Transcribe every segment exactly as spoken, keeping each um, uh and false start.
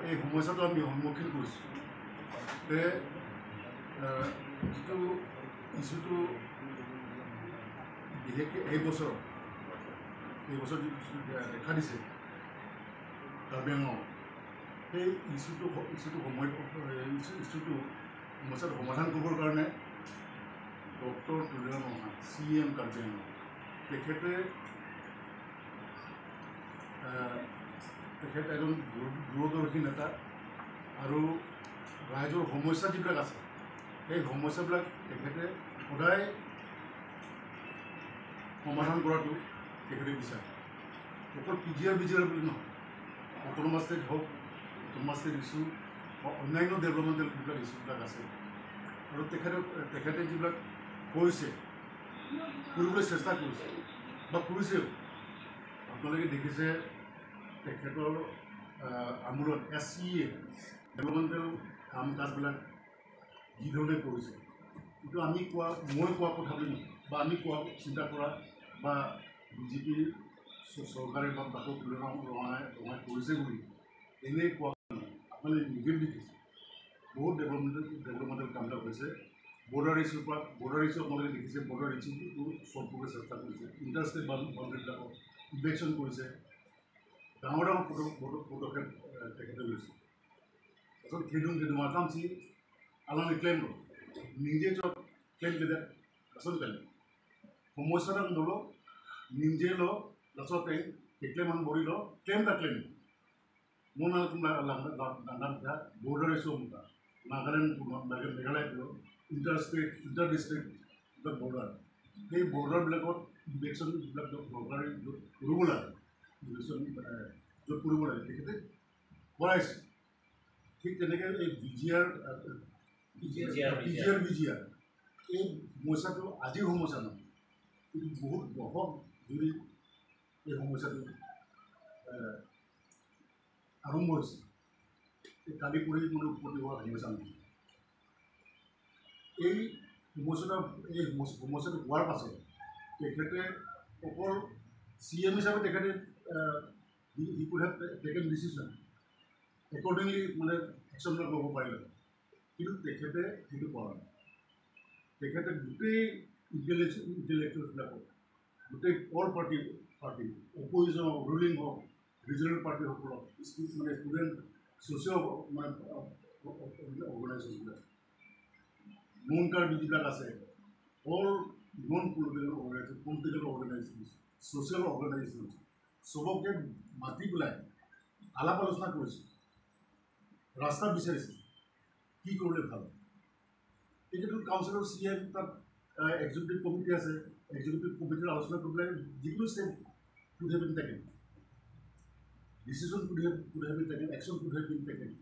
এই সমস্যাটো আমি সন্মুখীন কৰিছোঁ। তে আহ, যিটো ইছ্যুটো বিশেষকৈ এই বছৰ এই বছৰ যিটো ইছ্যু দেখা দিছে কাৰ্বি আংলং, সেই ইছ্যুটো ইছ্যুটো সময় ইছ্যু ইছ্যুটো সমস্যাটো সমাধান কৰিবৰ কাৰণে ডক্টৰ তুলিৰাম ৰংহাং, চি ই এম কাৰ্বি আংলং, তেখেতে আহ, তেখেত এজন দূৰ- দূৰদৰ্শী নেতা আৰু ৰাইজৰ সমস্যা যিবিলাক আছে, সেই সমস্যাবিলাক তেখেতে সদায় সমাধান কৰাটো তেখেতে বিচাৰে। অকল পি জি আৰ বি জি আৰ বুলি নহয়, অট'নমাছ ষ্টেট হওক, অট'নমাছ ষ্টেট ইছ্যু বা অন্যান্য ডেভেলপমেণ্টেল যিবিলাক ইছ্যুবিলাক আছে, আৰু তেখেতে তেখেতে যিবিলাক কৈছে, কৰিবলৈ চেষ্টা কৰিছে বা কৰিছেও। আপোনালোকে দেখিছে তেখেতৰ আহ, আমোলত এছ চি এ ডেভেলপমেণ্টেল কাম কাজবিলাক যি ধৰণে কৰিছে, এইটো আমি কোৱা, মই কোৱা কথা বুলি নহয়, বা আমি কোৱা চিন্তা কৰা বা বি জে পি চ- চৰকাৰে বা ডক্টৰ তুলিৰাম ৰঙাই ৰঙাই কৰিছে বুলি এনেই কোৱা নহয়। আপোনালোকে নিজে দেখিছে বহুত ডেভেলপমেণ্টেল ডেভেলপমেণ্টেল কাম এটা হৈছে। বৰ্ডাৰ ইছ্যুৰ পৰা বৰ্ডাৰ ইছ্যু আপোনালোকে দেখিছে, বৰ্ডাৰ ইছ্যুটো ছল্ভ কৰিবলৈ চেষ্টা কৰিছে, ইণ্টাৰষ্টেট বাউণ্ডেৰীবিলাকত ইলেকশ্যন কৰিছে, ডাঙৰ ডাঙৰ পদক্ষেপ পদক্ষেপ আহ, তেখেতে লৈছে। Asal kedung kedung atam si alang ni claim lo. Ningje chot claim ke asal kan. Homo sarang dolo ningje lo laso teng ke claim ang bori lo claim ta claim. Mona tum la lang lang lang ka border iso muka. Nagaland tum Meghalaya lo interstate inter district the border. He border block election block border rule election block rule. ঠিক তেনেকে এই বি জি আৰ, আহ, বি জি আৰ, বি জি আৰ, বি জি আৰ। বি জি আৰ, বি জি আৰ। এই সমস্যাটো আজিৰ সমস্যা নহয়, এইটো বহুত দশক জুৰি এই সমস্যাটো, আহ, আৰম্ভ হৈছে। এই কালি পৰহি মানে উৎপত্তি হোৱা সমস্যা নহয়। এই সমস্যাটো এই সমস্যা- সমস্যাটো হোৱাৰ পাছত তেখেতে অকল চি এম হিচাপে তেখেতে, আহ, he- he could have taken decision accordingly, মানে একশ্যনবিলাক ল'ব পাৰিলে, কিন্তু তেখেতে সেইটো কৰা নাই। তেখেতে গোটেই ইণ্টেলেকচুৱেল ইণ্টেলেকচুৱেলবিলাকক, গোটেই অল পাৰ্টি পাৰ্টি অপজিশ্যন হওক, ৰুলিং হওক, ৰিজনেল পাৰ্টিসকলক, ষ্টু- মানে ষ্টুডেণ্ট ছ'চিয়েল মানে অৰ্গেনাইজেশ্যনবিলাক, নন কাৰ্বি যিবিলাক আছে, all non political organisation, political organisation, social organisation, চবকে মাতি পেলাই আলাপ আলোচনা কৰিছে, ৰাস্তা বিচাৰিছে, কি কৰিলে ভাল। তেখেতৰ কাউন্সিলৰ চি এম তাত এক্সিকিউটিভ কমিটি আছে, এক্সিকিউটিভ কমিটিৰ আলোচনা কৰি পেলাই যিকোনো step could have been taken, decision could have could have been taken, action could have been taken,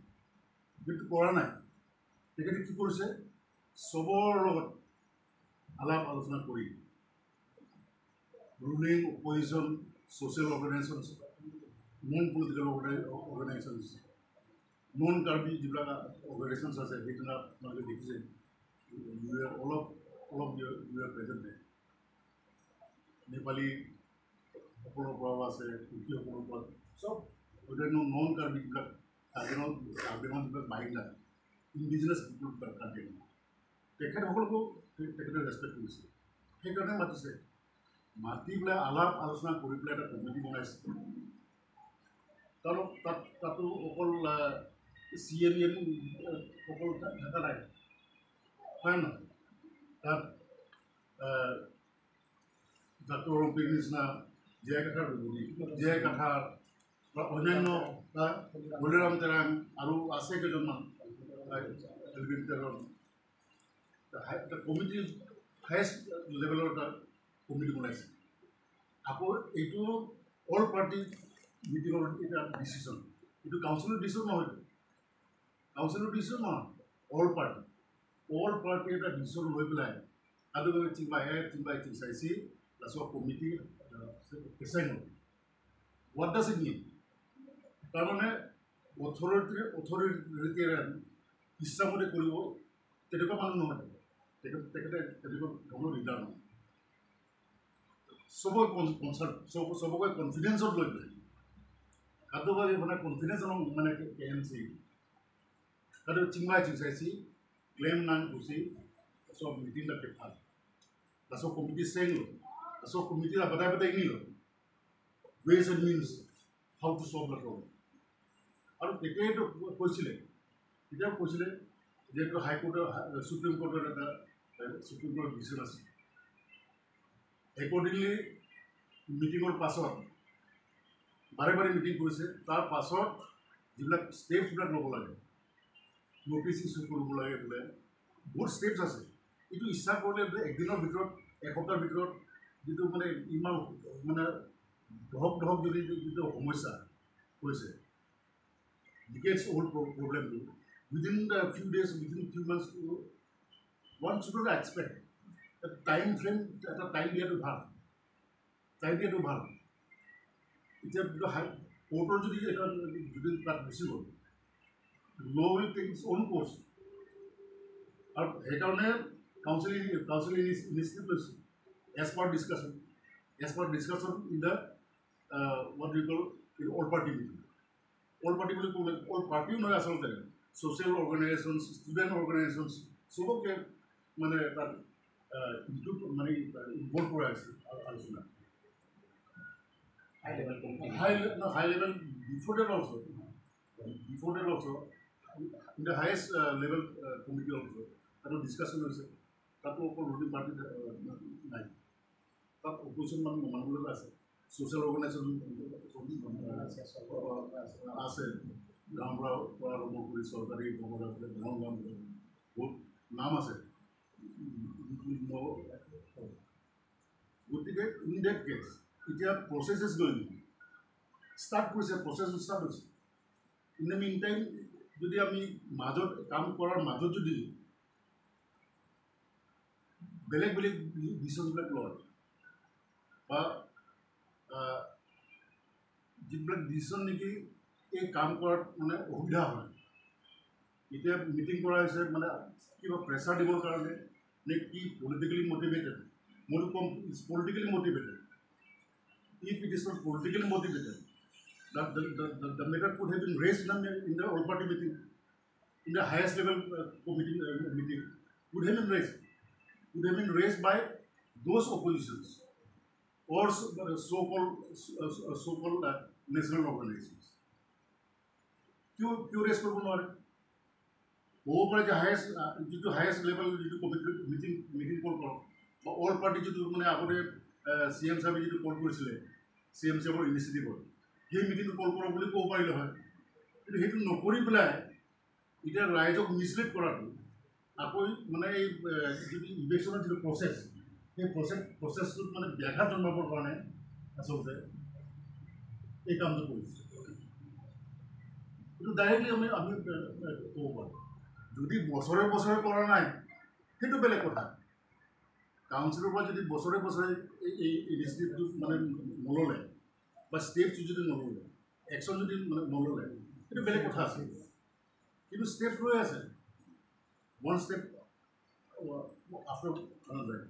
কিন্তু কৰা নাই। তেখেতে কি কৰিছে, চবৰ লগত আলাপ আলোচনা কৰি ৰুলিং, অপজিশ্যন, ছ'চিয়েল অৰ্গেনাইজেশ্যন, নন পলিটিকেল অৰ্গেনাইজেশ্যন, নন কাৰ্বি যিবিলাক অৰ্গেনাইজেশ্যন আছে, সেইবিলাক আপোনালোকে দেখিছে, you are all of all of you are present there. Nepali সকলৰ পৰাও আছে, কুকিসকলৰ পৰা, চব অন্যান্য নন কাৰ্বি যিবিলাক কাৰ্বি আংলং কাৰ্বি আংলং যিবিলাক বাসিন্দা, ইণ্ডিজিনাছ পিপল যিবিলাক কাৰ্বি আংলং, তেখেতসকলকো তে- তেখেতে ৰেচপেক্ট কৰিছে, সেইকাৰণে মাতিছে। মাতি পেলাই আলাপ আলোচনা কৰি পেলাই এটা কমিটি বনাইছে। তাত তাত তাতো অকল চি এম ই এম অকল থা- থকা নাই, হয় নহয়? তাত আহ, ডাক্তৰ ৰংপিৰ নিচিনা J I Kathar, J I Kathar বা অন্যান্য, আহ, বলিৰাম তেৰাং আৰু আছে কেইজনমান, আহ, এলভিন তেৰণ, কমিটি হায়েষ্ট লেভেলৰ এটা কমিটি বনাইছে। আকৌ এইটো অল পাৰ্টি মিটিঙৰ এটা ডিচিশ্যন, এইটো কাউন্সিলৰ ডিচিশ্যন নহয়, কাউন্সিলৰ ডিচিশ্যন নহয়, অল পাৰ্টি, অল পাৰ্টি এটা ডিচিশ্যন লৈ পেলাই, কালি চিংবাই এক চিংবাই চিংচাইছি লাষ্টৰ কমিটি কেচাই হ'ল। What does it mean? তাৰমানে অথৰিটি অথৰিটেৰিয়ান ইচ্ছামতে কৰিব, তেনেকুৱা মানুহ নহয়। তেখেত তেখেতে তেনেকুৱা ধৰণৰ লিডাৰ নহয়। চবকে কন- কনচাল্ট চব- চবকে কনফিডেন্সত লৈ পেলাই Kado ba mana confidence along mana ke K M C. Kado chingvai chingsaisi claim nang pusi, so meeting ta kephal. Laso committee senglo. Laso committee la badai badai inilo. Ways and means how to solve the problem. আৰু তেতিয়াতো কৈছিলে, তেতিয়া কৈছিলে যিহেতু হাইকোৰ্টৰ, সুপ্ৰিম কোৰ্টৰ এটা, সুপ্ৰিম কোৰ্টৰ ডিচিশ্যন আছে। একৰ্ডিংলি মিটিঙৰ পাছত বাৰে বাৰে মিটিং কৰিছে। তাৰ পাছত যিবিলাক ষ্টেপছবিলাক ল'ব লাগে, নটিচ ইছ্যু কৰিব লাগে বোলে, বহুত ষ্টেপছ আছে। এইটো ইচ্ছা কৰিলে বোলে একদিনৰ ভিতৰত, এসপ্তাহৰ ভিতৰত যিটো মানে ইমান মানে দহক দহক যদি যিটো সমস্যা হৈছে, decades old pro- problem to, within the few days, within few months, one should not expect। Time frame, এটা টাইম দিয়াটো ভাল, টাইম দিয়াটো ভাল। এতিয়া বোলে হাই কোৰ্টৰ যদি এটা যদি তাত গুচি গ'ল, law will take its own course। আৰু সেইকাৰণে কাউন্সিল কাউন্সিল ইনিচিয়েটিভ লৈছে, as per discussion, as per discussion in the what we call in all party meeting। All party বুলি ক'লে অল পাৰ্টিও নহয় আচলতে, ছ'চিয়েল অৰ্গেনাইজেশ্যন, ষ্টুডেণ্ট অৰ্গেনাইজেশ্যন, চবকে মানে তাত ইনক্লুড মানে ইনভল্ভ কৰা হৈছে আ- আলোচনা। High level committee. High high level, before that also, before that also, in the highest level committee also তাতো ডিছকাশ্যন হৈছে। তাতো অকল ৰুলিং পাৰ্টি নাই, তাত অপজিশ্যন মানুহ মানুহ আছে, ছ'চিয়েল অৰ্গেনাইজেশ্যন আছে, গাঁৱৰ পৰা পৰা আৰম্ভ কৰি চৰকাৰী বিভাগৰ পৰা ডাঙৰ ডাঙৰ বহুত নাম আছে। গতিকে ইন ডেট কেছ এতিয়া প্ৰচেছ ইজ গয়িং, ষ্টাৰ্ট কৰিছে, প্ৰচেছ ষ্টাৰ্ট হৈছে। ইন দ্য মিন টাইম যদি আমি মাজত কাম কৰাৰ মাজত যদি বেলেগ বেলেগ ডিচিশ্যনবিলাক লয় বা আহ, যিবিলাক ডিচিশ্যন নেকি এই কাম কৰাত মানে অসুবিধা হয়। এতিয়া মিটিং কৰা হৈছে মানে কিবা প্ৰেছাৰ দিবৰ কাৰণে নে কি পলিটিকেলি মটিভেটেড? মই ক'ম, it's politically motivated. If it is not politically motivated, that the, the, the, the matter could have been raised in the, in the all party meeting, in the highest level committee meeting, could have been raised, could have been raised by those oppositions or so, so-called so-called national organizations। কিয় কিয় ৰেজ কৰিব নোৱাৰে? হ'ব পাৰে যে হায়েষ্ট যিটো highest level যিটো committee meeting meeting call কৰক বা অল পাৰ্টি যিটো মানে আগতে চি এম ছাৰে যিটো কল কৰিছিলে, চি এম ছাৰৰ ইনিচিয়েটিভত সেই মিটিংটো কল কৰক বুলি ক'ব পাৰিলে হয়। কিন্তু সেইটো নকৰি পেলাই এতিয়া ৰাইজক মিছলিড কৰাটো, আকৌ মানে এই যিটো ইভিকশ্যনৰ যিটো প্ৰচেছ, সেই প্ৰচেছ প্ৰচেছটোত মানে ব্যাঘাত জন্মাবৰ কাৰণে আচলতে এই কামটো কৰিছে। এইটো ডাইৰেক্টলি আমি আমি ক'ব পাৰোঁ। যদি বছৰে বছৰে কৰা নাই, সেইটো বেলেগ কথা। কাউন্সিলৰ পৰা যদি বছৰে বছৰে এই এই ইনিচিয়েটিভটো মানে নল'লে বা ষ্টেপটো যদি নল'লে, একশ্যন যদি মানে নল'লে, সেইটো বেলেগ কথা আছিল। কিন্তু ষ্টেপ লৈ আছে, ওৱান ষ্টেপ আফটাৰ আনাদাৰ।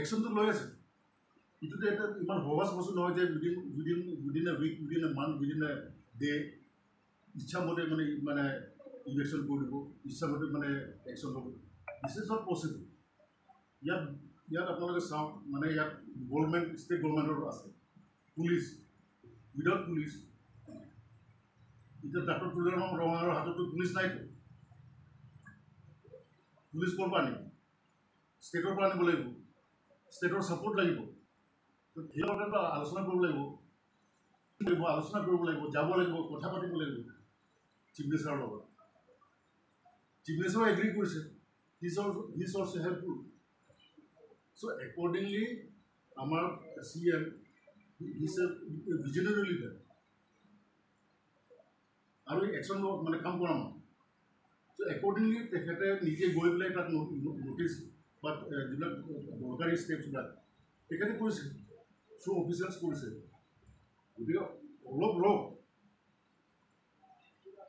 একশ্যনটো লৈ আছে। এইটোতো এটা ইমান সহজ বস্তু নহয় যে within within within a week, within a month, within a day ইচ্ছামতে মানে মানে ইলেকশ্যন কৰি দিব, ইচ্ছামতে মানে একশ্যন ল'ব। This is not possible. ইয়াত ইয়াত আপোনালোকে চাওক, মানে ইয়াত গভৰ্ণমেণ্ট, ষ্টেট গভৰ্ণমেণ্টৰ আছে পুলিচ, উইদাউট পুলিচ। এতিয়া ডাক্তৰ তুলিৰাম ৰঙাৰ হাততো পুলিচ নাইতো। পুলিচ ক'ৰ পৰা আনিব? ষ্টেটৰ পৰা আনিব লাগিব, ষ্টেটৰ ছাপোৰ্ট লাগিব। তো সেই কথাটো আলোচনা কৰিব লাগিব, কৰিব আলোচনা কৰিব লাগিব, যাব লাগিব, কথা পাতিব লাগিব চিফ মিনিষ্টাৰৰ লগত। চিফ মিনিষ্টাৰে এগ্ৰী কৰিছে, he is also helpful। So accordingly আমাৰ C M, he is a visionary leader। আৰু একশ্যন মানে কাম কৰা মানুহ। তো একৰ্ডিংলি তেখেতে নিজে গৈ পেলাই তাত নটিচ বা যিবিলাক দৰকাৰী ষ্টেপছবিলাক তেখেতে কৰিছে, থ্ৰু অফিচিয়েলছ কৰিছে। গতিকে অলপ ৰক,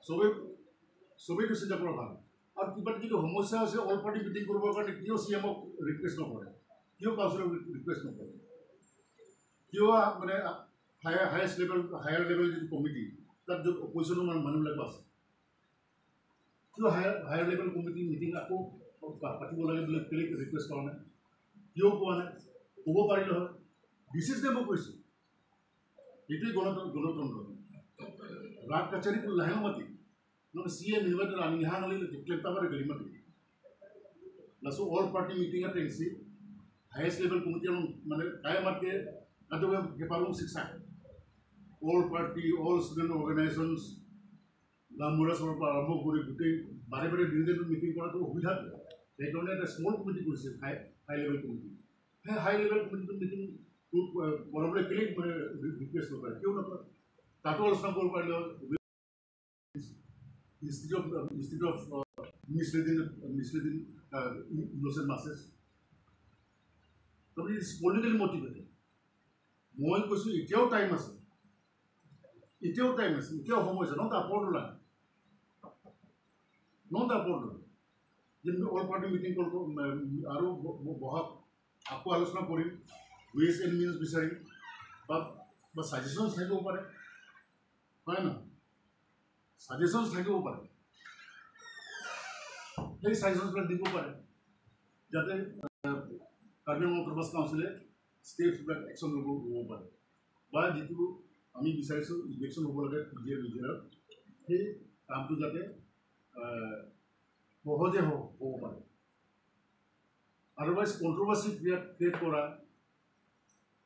চবেই চবেইতো চিন্তা কৰা ভাল। আৰু কিবা যদি সমস্যা আছে, অল পাৰ্টি মিটিং কৰিবৰ কাৰণে কিয় চি এমক ৰিকুৱেষ্ট নকৰে, কিয় কাউন্সিলক ৰিকুৱেষ্ট নকৰে, কিয় মানে higher highest level higher level যিটো কমিটি, তাত য'ত অপজিশ্যনৰ মান- মানুহবিলাক আছে, কিয় higher higher level committee meeting আকৌ পা- পাতিব লাগে বুলি কেলে ৰিকুৱেষ্ট কৰা নাই? কিয় কোৱা নাই? ক'ব পাৰিলে হয়। This is democracy. এইটোৱে গণতন্ত্ৰ। গণতন্ত্ৰ। ৰাগ কাছাৰীটো লাহে মাতি nong C M invited, aning hang ali le klem tabar kali mati. Laso all party meeting ateng si highest level committee along mane kaya mat ke kado ke palung siksa. All party, all student organizations, গাঁওবুঢ়া চহৰ পৰা আৰম্ভ কৰি গোটেই বাৰে বাৰে দিনে দিনে মিটিং কৰাটো অসুবিধা। সেইকাৰণে এটা স্মল কমিটি কৰিছে, হাই হাই লেভেল কমিটি। সেই হাই লেভেল কমিটিটো মিটিং কৰিবলৈ কেলে মানে ৰিকুৱেষ্ট নকৰে, কিয় নকৰে? তাতো আলোচনা কৰিব পাৰিলে হয়। Instead of instead of misleading misleading innocent masses, তাৰমানে ইটছ পলিটিকেলি মটিভেটেড। মই কৈছোঁ, এতিয়াও টাইম আছে, এতিয়াও টাইম আছে, এতিয়াও সময় আছে। নট আপৰ ওলাই, নট আপৰ ওলাই যে অল পাৰ্টি মিটিং কল আৰু ব- ব- বহাক, আকৌ আলোচনা কৰিম, ৱেজ এণ্ড মিনছ বিচাৰিম বা বা ছাজেশ্যনছ থাকিব পাৰে, হয় নহয়? ছাজেশ্যনছ থাকিব পাৰে, সেই ছাজেশ্যনছবিলাক দিব পাৰে, যাতে আহ, কাৰ্বি আংলং অট'নমাছ কাউন্সিলে ষ্টেপছবিলাক একশ্যন ল'ব ল'ব পাৰে। বা যিটো আমি বিচাৰিছোঁ, ইলেকশ্যন হ'ব লাগে পি জি আৰ, বি জি আৰ, সেই কামটো যাতে আহ, সহজে হ- হ'ব পাৰে। আদাৰৱাইজ কণ্ট্ৰভাৰ্চি ক্ৰিয়েট ক্ৰিয়েট কৰা,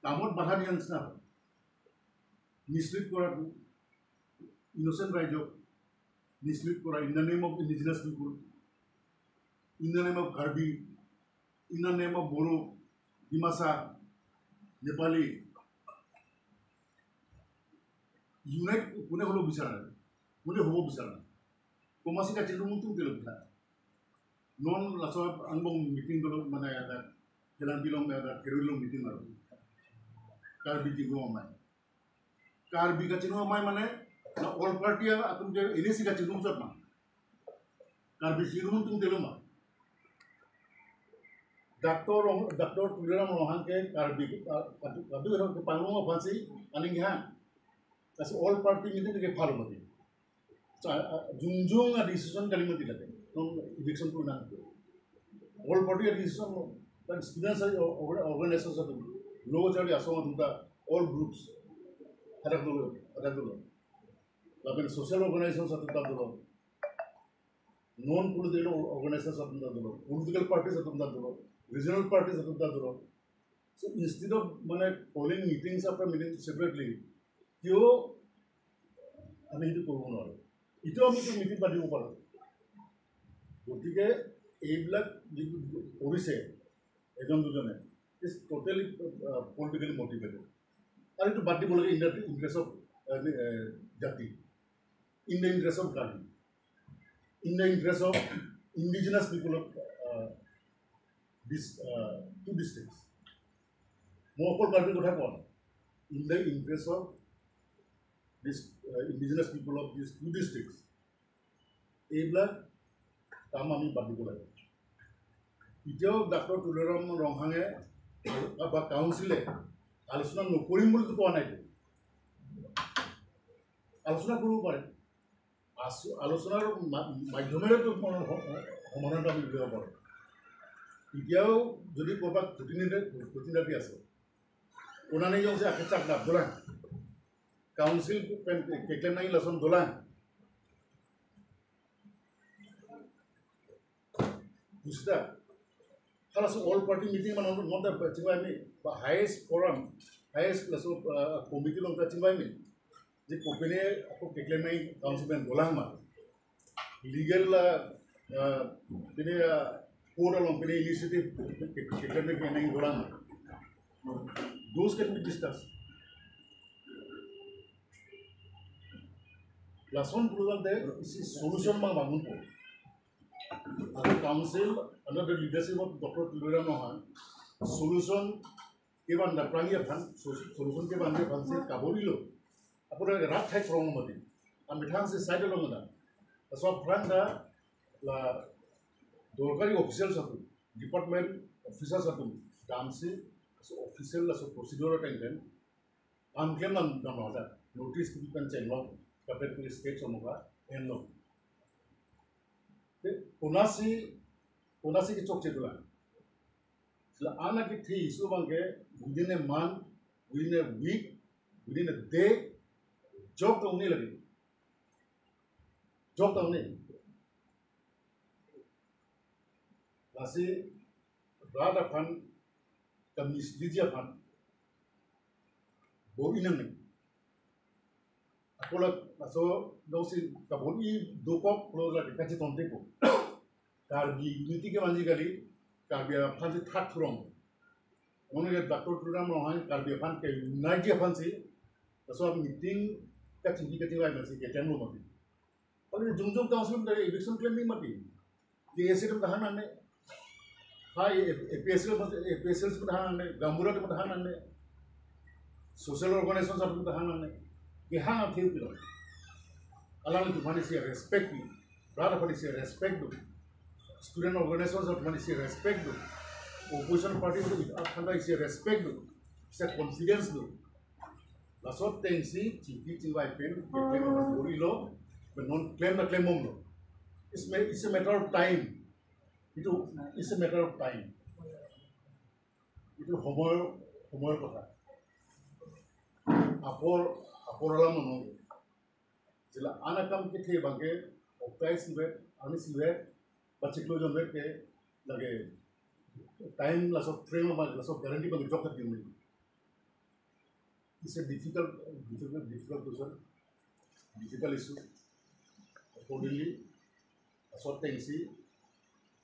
কামত বাধা দিয়া নিচিনা হয়। মিছলিড কৰাটো, ইনচেণ্ট ৰাইজক মিছলিড কৰা, in the name of indigenous people, in the name of Karbi, in the name of বড়ো, ডিমাচা, নেপালী, ইউনাইট কোনে হ'লেও বিচৰা নাই, কোনে হ'ব বিচৰা নাই। Komasi kachinghum tum telo bitha. Non laso angbong meeting dolo mane ada kelang bilong ada kerulong meeting dolo. Karbi chinghum amei. Karbi kachinghum amei mane na all party atum ke ini si kachinghum sot ma. Karbi chinghum tum telo ma. Doctor Rong- Doctor Tuliram Ronghang ke Karbi ke kadu kadu ke panglong aphansi aning ha. Kasi all party meeting ke phalo mati. Jungjung a decision kali mati lagi. Non election ko nang. All party a decision lo. Dan students a organization satu. Lo chari asong atum ta all groups. Hadak dulu, hadak dulu. Lapen social organization satu ta dulu. Non political organization satu ta dulu. Political parties satu ta dulu. Regional parties satu ta dulu. So instead of মানে calling meetings after meetings separately, কিয় আমি সেইটো কৰিব নোৱাৰোঁ? এতিয়াও আমি এইটো মিটিং পাতিব পাৰোঁ। গতিকে এইবিলাক যিটো কৰিছে এজন দুজনে, ইজ ট'টেলি পলিটিকেলি মটিভেটেড। আৰু এইটো বাদ দিব লাগে in the interest of জাতি, in the interest of Karbi, in the interest of indigenous people of this two districts. মই অকল কাৰ্বিৰ কথা কোৱা নাই। In the interest of this indigenous people of these two districts, এইবিলাক কাম আমি বাদ দিব লাগে। এতিয়াও ডাক্তৰ তুলিৰাম ৰংহাঙে বা কাউন্সিলে আলোচনা নকৰিম বুলিতো কোৱা নাইতো। আলোচনা কৰিব পাৰে। আছো- আলোচনাৰ মা- মাধ্যমেৰেতো মানে স- সমাধানটো আমি উলিয়াব পাৰোঁ। এতিয়াও যদি ক'ৰবাত খুটি নাটি আছে, কোনানে yong si akechak dap dolang, council pen keklem nangji lason dolang. Busta, halaso all party meeting mane non ta chingvai me, ba highest forum, highest laso committee along ta chingvai me. Je kopine ako keklem nangji council pen dolang ma. Legal la pine court along pine initiative keklem nangji dolang ma. Those can be discussed. Lason pulo tangte isi solution ma bangun po. Ako council under the leadership of Doctor Tuliram Ronghang, solution kevan daprangi aphan, so- solution kevan aphan si kabor-ilo. Apot rat thai krong mati. Amethang si side along na. So aphrang ta la dorkari official satu, department officer satu, damsi, so official laso procedure ateng pen An klem dam dam lo ta. Notice kepi pen chenglo. Kaprek kuri state somoka enlo. Te konasi, konasi kechokche dolang. Sila anak kethe issue abangke within a month, within a week, within a day, jok ta un-e lagi. Jok ta un-e. Lasi rat aphan, ka mislead ji aphan bor-i nangne. Ako la, laso jongsi kabor-i dokok lo la kachetonte ko. Karbi unity kevanji kali, Karbi aphan si thak thurong. Mane ke Doctor Tuliram Ronghang Karbi aphan ke unite ji aphan si, laso meeting kachingki kachingvai aphan si keklemlo mati. Ane jongjong council ta eviction klem mati. K S A atum ta hang nangne. Hai, A P S L, A P S L atum ta hang nangne. Gaonbura atum ta hang nangne. Social organization atum ta hang nangne. Kehang athe pilo. Alanglitum aphan isi respect ni. Rat aphan isi respect do. Student organization atum aphan isi respect do. Opposition party atum aphan ta isi respect do. Isi confidence do. Laso ateng si chingki chingvai pen keklem bor-ilo, pen non klem ta klembomlo. It's ma-, it's a matter of time. Itu, it's a matter of time. Itu সময়, সময়ৰ কথা. Apor, apor alam non. Jila anak kam kethe abangke, oktai sivet, ani sivet, ba chiklo jonvet ke lage time laso frame abang, laso guarantee abang jok ta ding. It's a difficult, difficult, difficult question, difficult issue. Accordingly, laso ateng si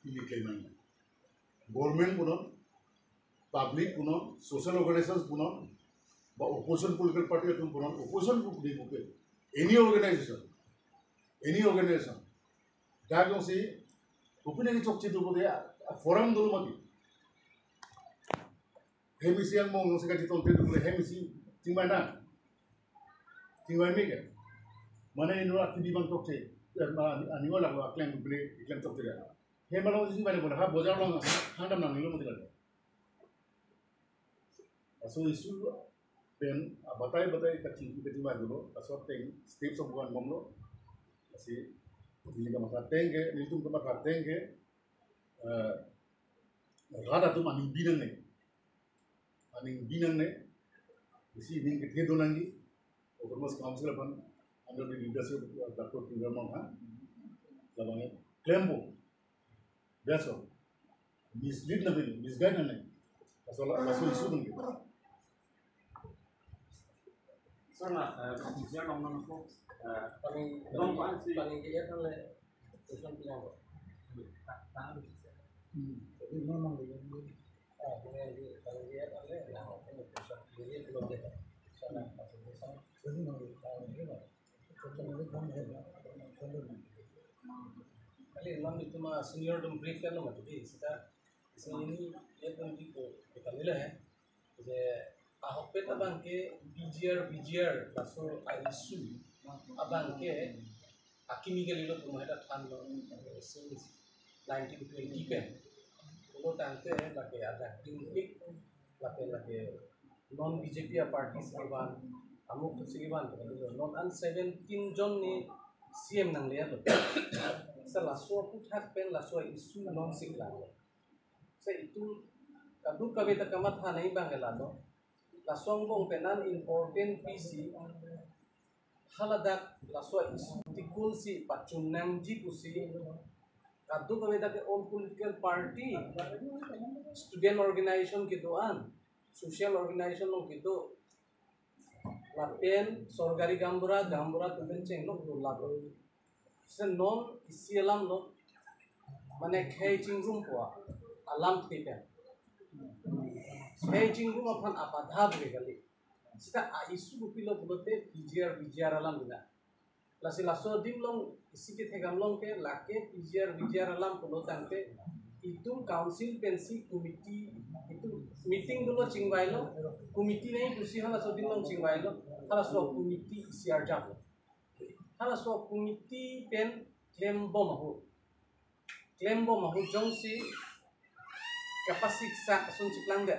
ili klem nang. Government punon, public punon, social organizations punon, ba opposition political party atum punon, opposition group di buke, any organization, any organization, dak jongsi, kopine kechokche do pulote, a forum dolo mati. Hem isi angbong jongsi kachetonte do pule, hem isi chingvai nang. Chingvai me ke. Mane inut akimi abang chokche. Ya, ma, ani wala lo akleng pule, klem chokche ya. Hem along si mane pule, ha bojar along hang dam nangnelo mati lagi. Laso issue pen, ah, batai batai kachingki kachingvai dolo, laso ateng steps of one bomlo. Lasi, neli kamatha ateng ke, nelitum kamatha ateng ke, eh, rat atum aning bi nangne. Aning bi nangne. Isi aning kethe do nangji. Autonomous Council aphan under the leadership of Doctor Tuliram Ronghang. Labang klempo. That's all. Mislead nangne, misguide nangne. Laso, laso issue nangne. Sir, na, eh, sir, nong, nong, nong, eh, paling, dong, paling, paling, paling kiliat nangne, question bilang ko. Hmm. Jadi memang dia, ah, paling, paling kiliat nangne, nah, ini question, jadi belum deh. Sana, masih bisa. Jadi, nangne, paling kiliat. Kali, non itum a senior atum brief kan lo mati di, sita, sini ini, ya, atum di ko, kita nilai, eh. Je, ahokpet abangke P G R, V G R, laso a issue abangke, akimi kalilo atum heta thanlo, since nineteen twenty pen. Pulo tangte, lake ada tingpik, lake, lake, non B J P a party si kevan, amuk tu si kevan, non an seventeen jon ni C M nanglelo. Sa laso aputhak pen laso issue non si klanglo. Sa itum kadokave ta kamatha nangji abang ke lalo. Laso angbong pen an important pisi, haladak laso issue tikul si pachun nangji pusi, kadokave ta ke all political party, student organization kedo-an, social organization along kedo, lapen sorkari gaonbura, gaonbura atum pen chenglok do lapen. Sita non isi alam lo, mane khei chingrumpo alam thek ya. Khei chingrum aphan apadha bre kali. Sita a issue kopilo pulote P G R, V G R alam bina. Lasi laso adim along isi kethekdam along ke lake P G R, V G R alam pulo tangte itum council pensi committee, itum meeting dolo chingvailo, committee nangji pusi halaso adim along chingvailo, halaso committee isi arjap. Halaso committee pen klembom ahut. Klembom ahut jongsi kapasik sa ason chiklang de.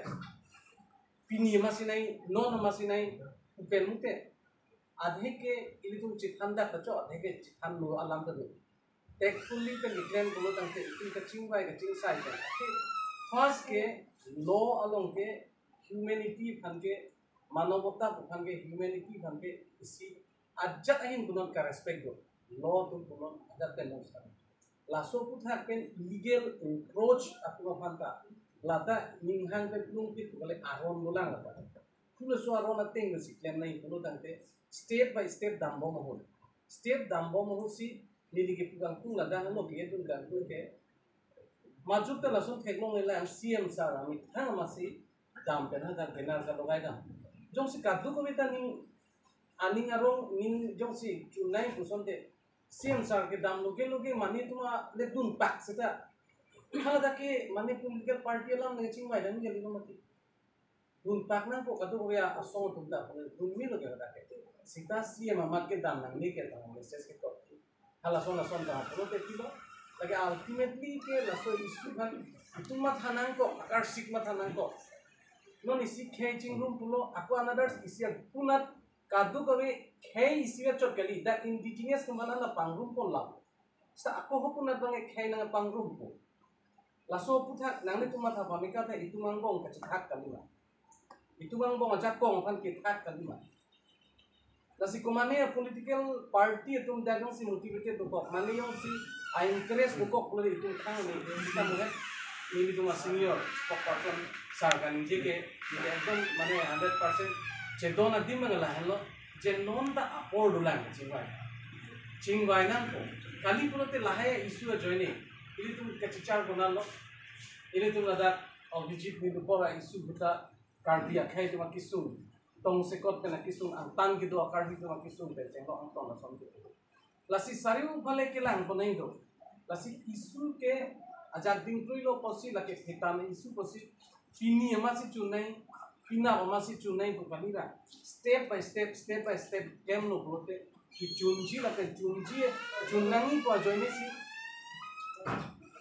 Pini masi nai, non masi nai, Pen mute, adhe ke ilitum chethan dak kacho, adhe ke chethanlo alam ta do. Tactfully pen iklem pulo tangte itum kachingvai kachingsai pen. First ke law along ke humanity aphan ke, manavta aphan ke, humanity aphan ke isi ajat ahin punon ka respect do. Law atum punon ajat pen nong sa. Laso aputhak pen illegal encroach atum aphan ta, lata ninghang pen plungpit kali aron dolang lata. Khula so aron ateng si klem nai pulo tangte step by step dambom ahut. Step dambom ahut si neli ke pugang tung ladak lo ke dun kangtung ke. Majut ta lason theklong elang C M sir amethang amatsi dam pen hadak banner kalogai dam. Jongsi kadokave ta ning aning arong ning jongsi chunai puson te C M sir ke dam loge loge mane tuma le dunpak seta. Haladak ke mane political party alam le chingvai dam jali lo mati. Dunpak nangpo kadokave asong atum ta dunmi loge hadak ke. Seta C M amat ke dam nangne ke tang message ketok. Halason lason ta pulote pilo. Lake ultimately ke laso issue aphan itum matha nangkok, akarsik matha nangkok. Non isi khei chingrum pulo, ako another isi akunat kadokave khei isi achot kali, dak indigenous kemana na pangrum pon lam. Sa ako ho kunat bang khei nangpangrum po. Laso aputhak nanglitum matha pamika ta itum angbong kachethak kalima. Itum angbong ajakong aphan kethak kalima. Lasi komane a political party atum dak jongsi motivated dokok, mane jongsi a interest dokok pulote itum khang ni, itum he, nelitum a senior spokesperson sir kaningje ke, neli ekdom mane hundred percent chedon adim mang lahenlo, je non ta apor dolang chingvai. Chingvai nangpo, kali pulote lahai issue ajoine, ilitum kachichar konatlo, ilitum ladak Abhijit Nilupor a issue ahut ta Karbi akhei atum akesung, tongsekot pen akesung, angtan kedo a Karbi atum akesung pen chenglok angtan ason kedo. Lasi sariu phale kelang ponai do. Lasi issue ke ajak dingkruilo pusi lake phetan issue pusi pini amatsi chunai, penap amatsi chunai pu kali ra. Step by step, step by step klemlo pulote kechunji lapen chunji, chunnangji pu ajoine si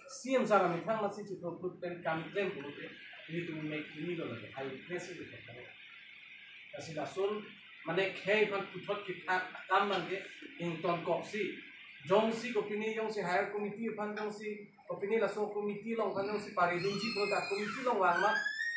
C M sir amethang amatsi chithoput pen kam klem pulote ilitum mek inilo lake eyewitness si. Lasi lason mane khei aphan puthot kethak akam abang ke ingtonkok si. Jongsi kopine jongsi higher committee aphan jongsi kopine laso committee along aphan jongsi paridunji pulote committee along vang ma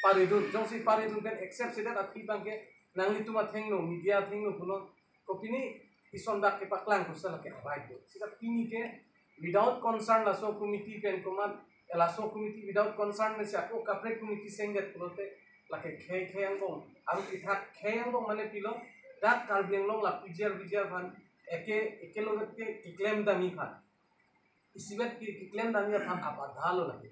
paridun. Jongsi paridun pen accept sedet aphi abang ke nanglitum athengno, media athengno punon. Kopine ison dak kepaklang pusi lake abai do. Seta pini ke without concern laso committee pen komat, eh, laso committee without concern mesi ako kaprek committee sengdet pulote lake khei khei angbong. Aru kethak khei angbong mane pilo, dak Karbi Anglong la P G R V G R aphan eke, eke loget ke keklem dami aphan. Isivet ke keklem dami aphan abadha lo lake.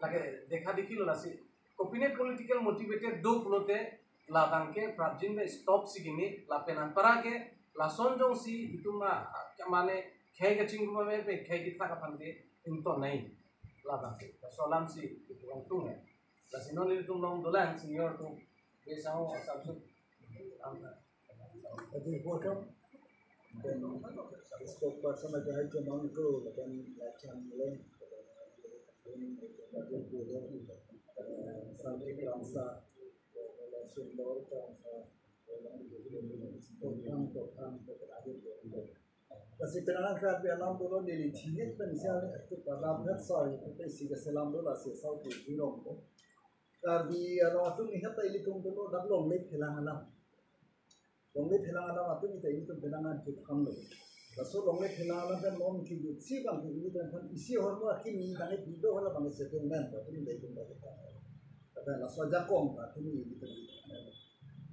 Lake dekha dekhi lo lasi. Kopine political motivated do pulote labang ke prapjin ke stop si gini lapen anpara ke lason jongsi itum ma mane khei kachingrum ave pe khei kethak aphan ke ington nai labang ke. Laso alam si itum tung ya. Lasi non itum long dolang senior atum ke sao asap su. Adi bottom. Then spokesperson aja hai chomang ko, then lachan le. Santi Kramsa, Sundor Kramsa, Tokhang, Tokhang, Tokhang. Lasi penang Karbi alam dolo neli thihek pen sial tu pada bhet soi tu pe si keselam dolo si sau tu jirong ko. Karbi alam atum ni hata ilitum dolo dak longle phelang alam. Longle phelang alam atum ita ilitum penang an chit ham lo. Laso longle phelang alam pen non kejut si abang ke ilitum aphan isi ahormu akimi abang ke bido hala abang ke settlement atum ilitum abang ke. Tapi laso ajakong atum ilitum.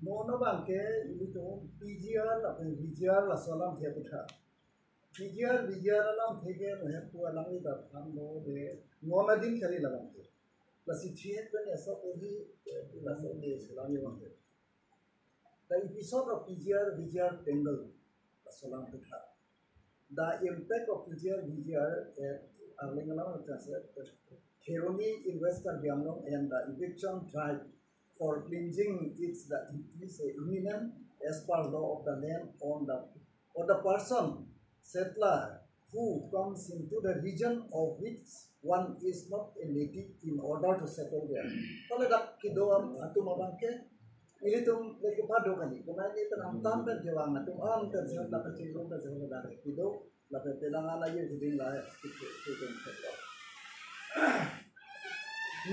Mono abang ke ilitum P G R lapen V G R laso alamthe aphuthak. P G R, V G R alamthe ke mehe pu alangli ta than lo de non adim kali labang ke. Lasi thihek pen esa ohi, eh, laso de selam abang ke. The episode of P G R, V G R tangle, laso alam aphuthak. The impact of P G R, V G R at Arleng alam, Kheroni in West Karbi Anglong and the eviction drive for cleansing is the, is a imminent as per law of the land on the, or the person settler who comes into the region of which one is not a native in order to settle there. Pale dak kedo atum abang ke Ilitum lake pado kali, kemai ni tenang tam pen jawang atum am pen sehat lapen chingrum pen sehat ladak kido, lapen penang ana ye hiding lai, kitu, kitu, kitu.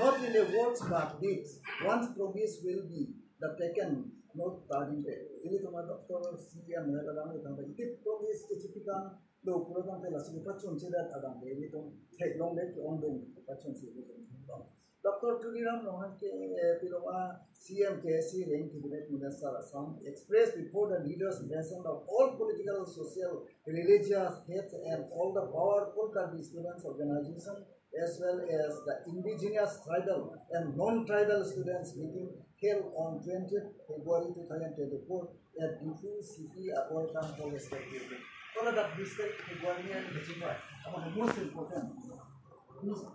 Not in the words but deeds. Once promise will be the taken, not turning back. Ilitum a Doctor C M ya kadang ni tangta iti promise kechipikang do pura tangte lasi pachun chedat adang ke ilitum theklongle ke-ongdung pachun si ilitum. Doctor Tuliram Ronghang ke, eh, piloma C M K S A rang Cabinet Minister Assam expressed before the leaders present of all political, social, religious heads and all the powerful Karbi students organization as well as the indigenous tribal and non-tribal students meeting held on twentieth February two thousand twenty-four at Diphu City Upper Town Hall respectively. Kalau dak district February ni ada berjumpa, apa most important? Most